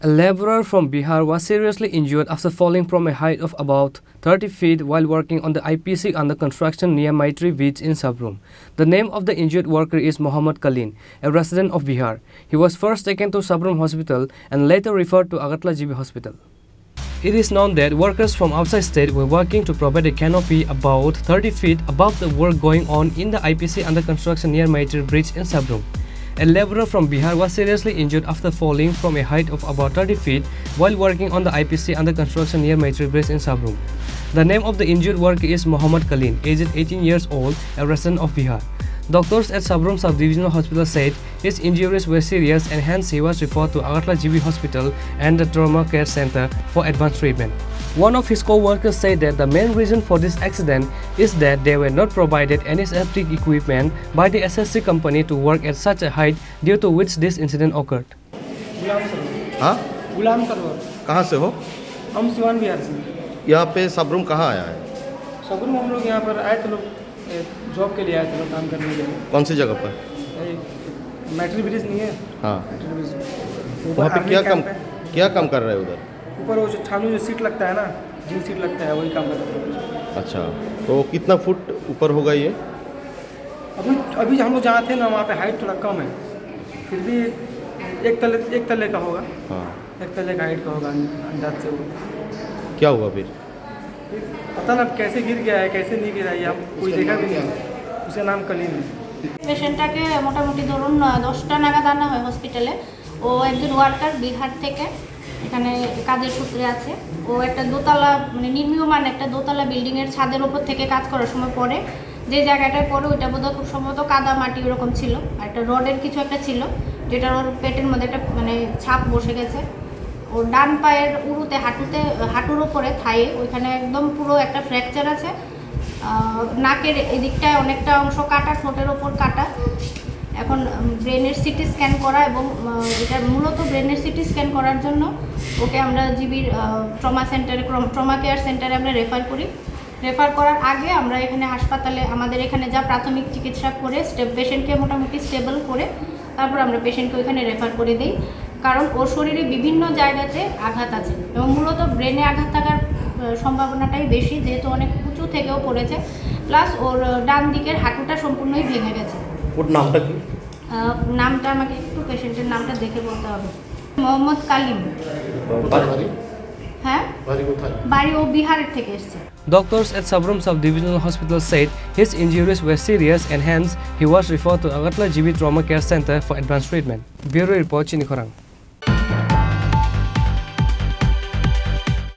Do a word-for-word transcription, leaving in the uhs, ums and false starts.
A laborer from Bihar was seriously injured after falling from a height of about thirty feet while working on the I P C under construction near Maitri Beach in Sabroom. The name of the injured worker is Mohammad Kalin, a resident of Bihar. He was first taken to Sabroom Hospital and later referred to Agartala G B Hospital. It is known that workers from outside state were working to provide a canopy about thirty feet above the work going on in the I P C under construction near Maitri Bridge in Sabroom. A laborer from Bihar was seriously injured after falling from a height of about thirty feet while working on the I P C under construction near Maitri Bridge in Sabroom. The name of the injured worker is Mohammad Kalin, aged eighteen years old, a resident of Bihar. Doctors at Sabroom Sub-Divisional Hospital said his injuries were serious and hence he was referred to Agartala G B Hospital and the Trauma Care Center for advanced treatment. One of his co-workers said that the main reason for this accident is that they were not provided antiseptic equipment by the S S C company to work at such a height, due to which this incident occurred. गुलाम सरवर। हाँ? गुलाम सरवर। कहाँ से हो? हम सिवान बिहार से। यहाँ पे सबरूम कहाँ आया है? सबरूम हम लोग यहाँ पर आए थे लोग, ए, जॉब के लिए आए थे लोग, काम करने के लिए। कौन सी जगह पर? ए, मैत्री ब्रिज नहीं है? हाँ। मैत्री ब्रिज। ऊपर वहाँ पे आर्मी क्या काम, कैंप है। क्या काम कर रहे हैं उधर? ऊपर वो जो छानू जो सीट लगता है ना, जिम सीट लगता है, वही काम करता है। अच्छा, तो कितना फुट ऊपर होगा ये? अभी, अभी हम लोग जहाँ थे ना, वहाँ पे हाइट थोड़ा कम है, फिर भी एक तले, एक तले का होगा। हाँ। एक तले का हाइट का होगा अंदाज से वो। क्या हुआ फिर? पता ना कैसे गिर गया है, कैसे नहीं गिरा है, ये हम कोई देखा भी नहीं। उसका नाम कलीम है। পেশেন্টটাকে মোটামুটি ধরুন, আহ, দশটা নাগাদ আনা হয় হসপিটালে। ও একজন ওয়ার্কার বিহার থেকে, এখানে কাজের সূত্রে আছে। ও একটা দোতলা, মানে নির্মীয়মান একটা দোতলা বিল্ডিংয়ের ছাদের ওপর থেকে কাজ করার সময় পড়ে, যে জায়গাটায় পড়ে ওইটা বোধহয় খুব সম্ভবত কাদা মাটি ওরকম ছিল, আর একটা রডের কিছু একটা ছিল, যেটা ওর পেটের মধ্যে একটা মানে ছাপ বসে গেছে। ওর ডান পায়ের উরুতে, হাঁটুতে, হাঁটুর ওপরে, থায়ে, ওইখানে একদম পুরো একটা ফ্র্যাকচার আছে। আহ, নাকের এদিকটায় অনেকটা অংশ কাটা, ঠোঁটের ওপর কাটা। এখন, উম, ব্রেনের সিটি স্ক্যান করা এবং, আহ, এটা মূলত ব্রেনের সিটি স্ক্যান করার জন্য ওকে আমরা জিবির, আহ, ট্রমা সেন্টারে, ক্রম-, ট্রমা কেয়ার সেন্টারে আমরা রেফার করি। রেফার করার আগে আমরা এখানে হাসপাতালে আমাদের এখানে যা প্রাথমিক চিকিৎসা করে, স্টেব-, পেশেন্টকে মোটামুটি স্টেবল করে তারপর আমরা পেশেন্টকে ওইখানে রেফার করে দেই। কারণ ওর শরীরে বিভিন্ন জায়গাতে আঘাত আছে এবং মূলত ব্রেনে আঘাত থাকার, আহ, সম্ভাবনাটাই বেশি, যেহেতু অনেক উঁচু থেকেও পড়েছে, প্লাস ওর, আহ, ডান দিকের হাঁটুটা সম্পূর্ণই ভেঙে গেছে। ওর নামটা কি? আহ, নামটা আমাকে একটু পেশেন্টের নামটা দেখে বলতে হবে। মোহাম্মদ কালিম। বাড়ি? হ্যাঁ? বাড়ি কোথায়? বাড়ি ও বিহারের থেকে এসছে। Doctors at Sabroom Sub-Divisional Hospital said his injuries were serious and hence he was referred to Agartala G B Trauma Care Center for advanced treatment. Bureau Report, Chini Khorang.